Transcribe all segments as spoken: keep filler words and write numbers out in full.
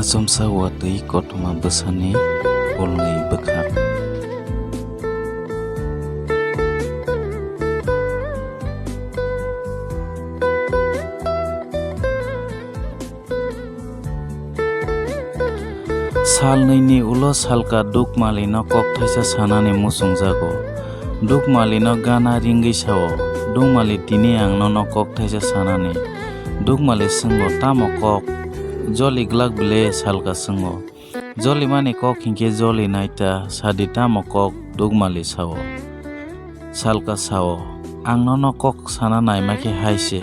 Achomsa watwi kothoma bwsani kolnwi bwkhak. Salnwini ulo Salka Dukmalino kokthaisa sanani muchungjago. Dukmalino gana ringwi sao, "Dukmali, tini ang nono kokthaisa sanani." Dukmali swngo, "Tamo kok? Joli glak bile?" Salka swngo. "Jolimani kok hinkhe joli naita, sadi tamo kok?" Dukmali sao. Salka sao, "Ang nono kok sana naima khe hai se,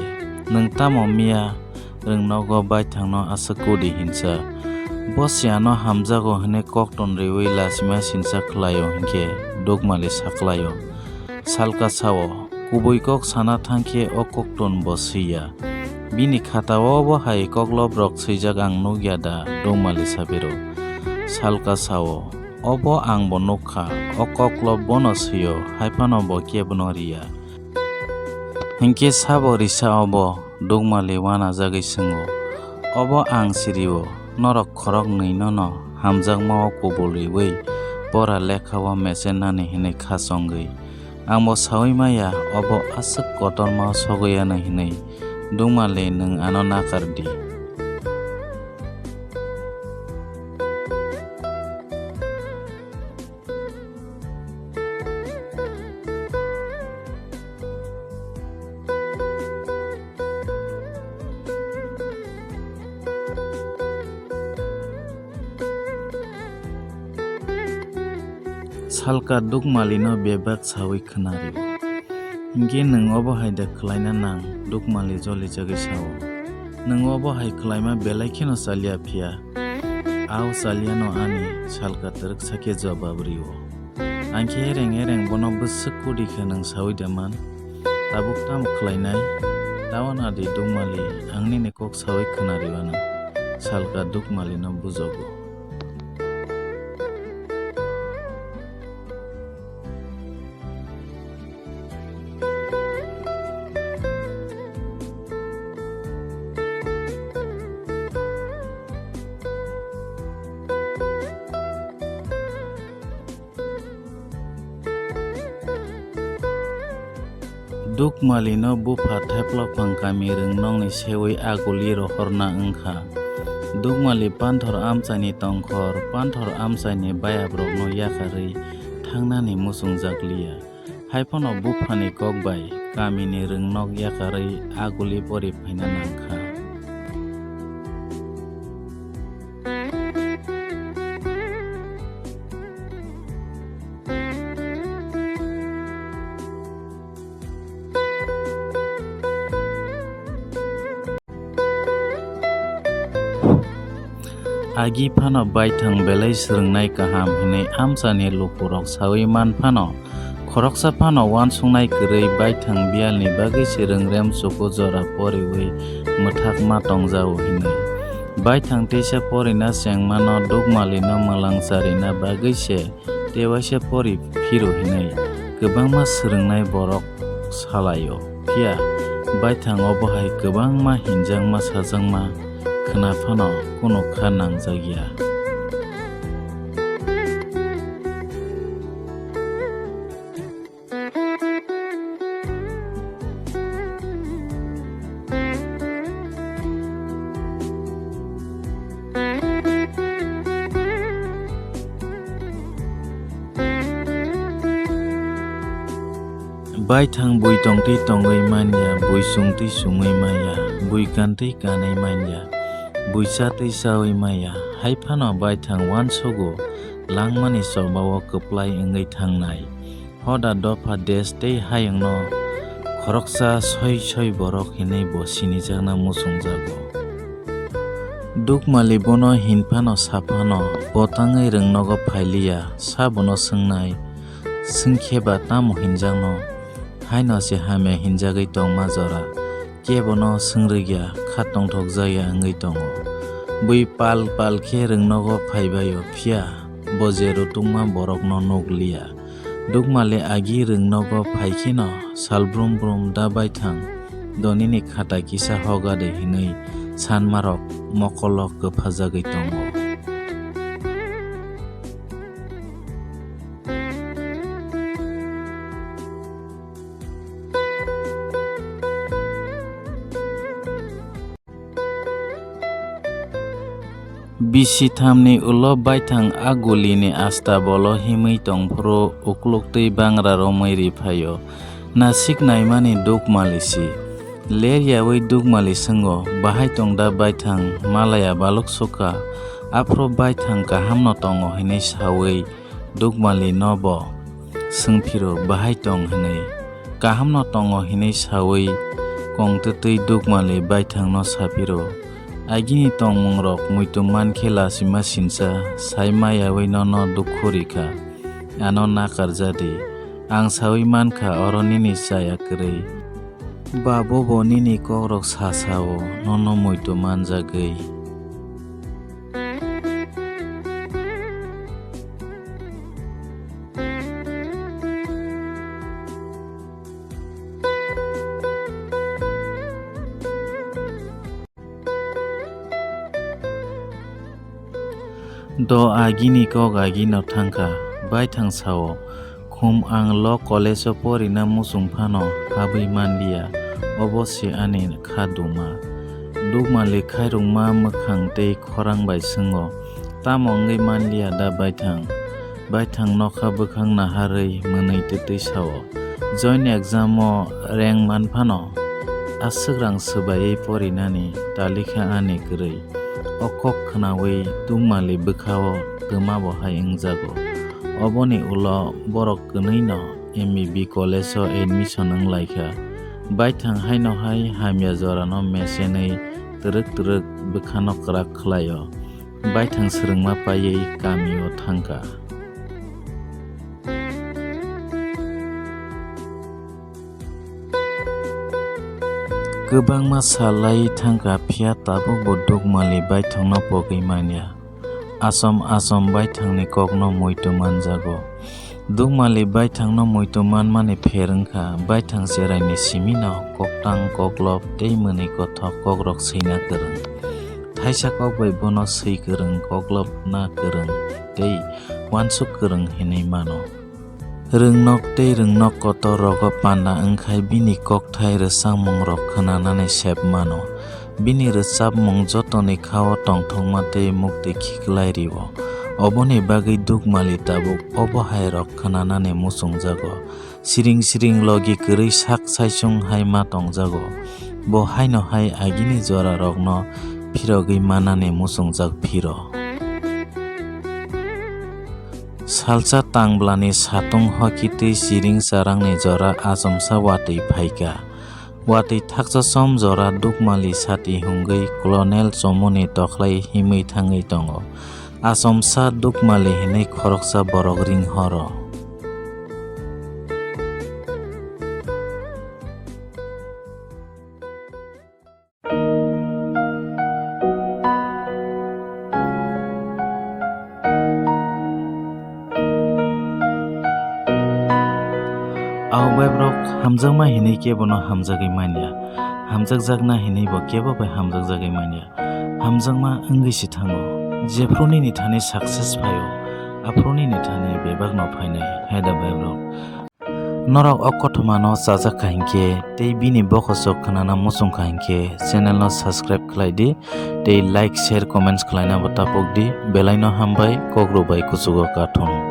nwng tamo miya rwngnogo baithangno aswk kudi hinsa? Bo se ano hamjago hwnwi kokton riwi lachima sinsa khlaio hinkhe?" Dukmali saklaio. Salka sao, "Kubui kok sana thangkhe o kokton bo swiya. Bini khatao bo hai kokloprok swijak ang nukya da?" Dukmali sapiro. Salka sao, "Obo ang bo nukkha, o koklop bono swio, hai phano bo kebono riya." Hinkhe sabo risa obo? Dukmali uanajagwi swngo. "Obo ang sirio, norok khoroknwi nono hamjakmao kubul riwi pora lekha-o mechennani hwnwi kha chongwi. Ang bo saui maya, obo aswk kotorma sogwi anw hwnwi. Dukmali, nwng ano nakar di." Salka Dukmalino bebak saui khwnario. "Hinkhe nwng obo hai da khlaina nang?" Dukmali jolijagwi sao. "Nwng obo hai khlaima belai kheno chaliya phiya?" "Ao, chaliyano ani," Salka twrwksa khe jobab rio. "Ang khe ereng ereng bono bwswk kudi khe nwng saui da man? Tabuk tamo khlainai?" "Tao nadi Dukmali, ang nini kok saui khwnario ano," Salka Dukmalino bujogo. Dukmalino bupha Thaiplokphang kami rwngnokni seui aguli rohorna wngkha. Dukmali Panthor amchaini tongkhor, Panthor amchaini bayabrokno yakarwi thangnani muchungjak liya. Hai phano buphani kok bai kamini rwngnok yakarwi aguli pori phaina nangkha. Agi phano baithang belai swrwngnai kaham hwnwi amchani lukurok saui man phano, khoroksa phano uansuknai kwrwi baithang biyalni bagwi se rwngrem chuku jora poriui mwthakma tongjago hwnwi. Baithang teisa porina chengmano Dukmalino mwlang charina bagwi se tei waisa pori phiro hinwi kwbangma swrwngnai borok salaio. Phiya baithang obo hai kwbangma hinjakma sajakma khwna phano kunu kha nangjakya. Baithang bui tongtwi tongwi manya, bui chungtwi chungwi manya, bui kantwi kanwi manya, bui chatwi chawi manya, hai phano baithang uansugo langmani chobao kwplai wngwi thangnai. Hoda dopha desh tei hayungno khoroksa soi soi borok hinwi bo sinijakna muchungjago. Dukmali bono hinphano saphano bo tangwi rwngnogo phailiya, sabono swngnai, swngkhe ba tamo hinjakno, haino se hamya hinjagwi tongma jora. Kebono swngrwkya, kha tongthokjakya wngwi tongo. Bui pal pal khe rwngnogo phaibaio, phiya bo je rutungma borokno nukliya. Dukmali agi rwngnogo phaikheno sal brum brum da baithang donini khata kisa hogade hinwi sanmarok mokolo kwphajagwi tongo. Bisi thamni ulo baithang a gulini asta bolo himwi tongphuru ukluk twi bangra romwi ri phaio. Nasik naimani Dukmali si. Ler yawi Dukmali swngo, "Bahai tong da baithang, malaya baluk sukha?" Aphuru baithang kahamno tongo hinwi sawi Dukmali no bo swngphiro, "Bahai tong?" hinwi. Kahamno tongo hinwi sawi kongtwtwi Dukmali baithangno saphiro, "Agini tongmungrok muitu mankhe lasima sinsa, sai mayawi nono dukhu rikha, ano nakarjadi. Ang sawi mankha oro nini chaya kwrwi. Ba bobo nini kokrok sa sao, nono muitu manjagwi." Do agini kok agino thangkha, baithang sao, "Khum ang lo college-o porina muchung phano habwi manliya, obo se ani kha duma." Dukmali khairokma mwkhang tei khorang bai swngo, "Tamo wngwi manliya da baithang?" Baithang nokha bwkhak naharwi mwnwi twtwi sao, "Join exam-o rank man phano aswk rang swbaiwi porinani talikha ani kwrwi." O kok khnawi Dukmali bwkhao twma bo hai wngjago. Oboni ulo borok kwnwino M B B college-o admission wnglaikha. Baithang haino hai hamya jorano mesenwi twrwk twrwk bwkhano kwrak khlaio. Baithang swrwngma paiwi kamio thangkha. Kwbangma sal lai thangkha, phiya tabukbo Dukmali baithangno pogwi manya. Achom achom baithangni kokno muitu manjago. Dukmali baithangno muitu manmani pher wngkha, baithang cheraini simino koktang koklop tei mwnwi kothok kokrok swina kwrwng. Thaisa kok bai bono swi kwrwng, koklopna kwrwng tei uansuk kwrwng hinwi mano. Rwngnok tei rwngnok kotor rogo panda wngkhai bini kokthai rwchapmungrok khwnanani sep mano. Bini rwchapmung jotoni khao tongthokma tei muktwi khiklai rio. Oboni bagwi Dukmali tabuk obo hai rok khwnanani muchungjago. Siring siring logi kwrwi sak saichung hai ma tongjago. Bo haino hai agini jora rokno phirogwi manani muchungjak phiro. Salsa tangblani satung hoki tei siring charangni jora achomsa watwi phaikha. Watwi thakchasom jora Dukmali sati hwngwi Colonel Chomoni tokhlai himwi thangwi tongo. Achomsa Dukmali hinwi khoroksa borok ring horo. Ao bai borok hamjakma hinwi kebono hamjagwi manya, hamjakjakna hinwi bo kebo bai hamjakjagwi manya. Hamjakma wngwi se thango. Jephru nini thani success phaio, aphru nini thani bebakno phainai, hai da bai borok? Norok o kothomano chajak kha hinkhe tei bini bokhosok khwnana muchung kha hinkhe channel no subscribe khlai di tei like, share, comments khlaina bo tapok di. Belaino hambai, kok rwbai kuchugo kathung.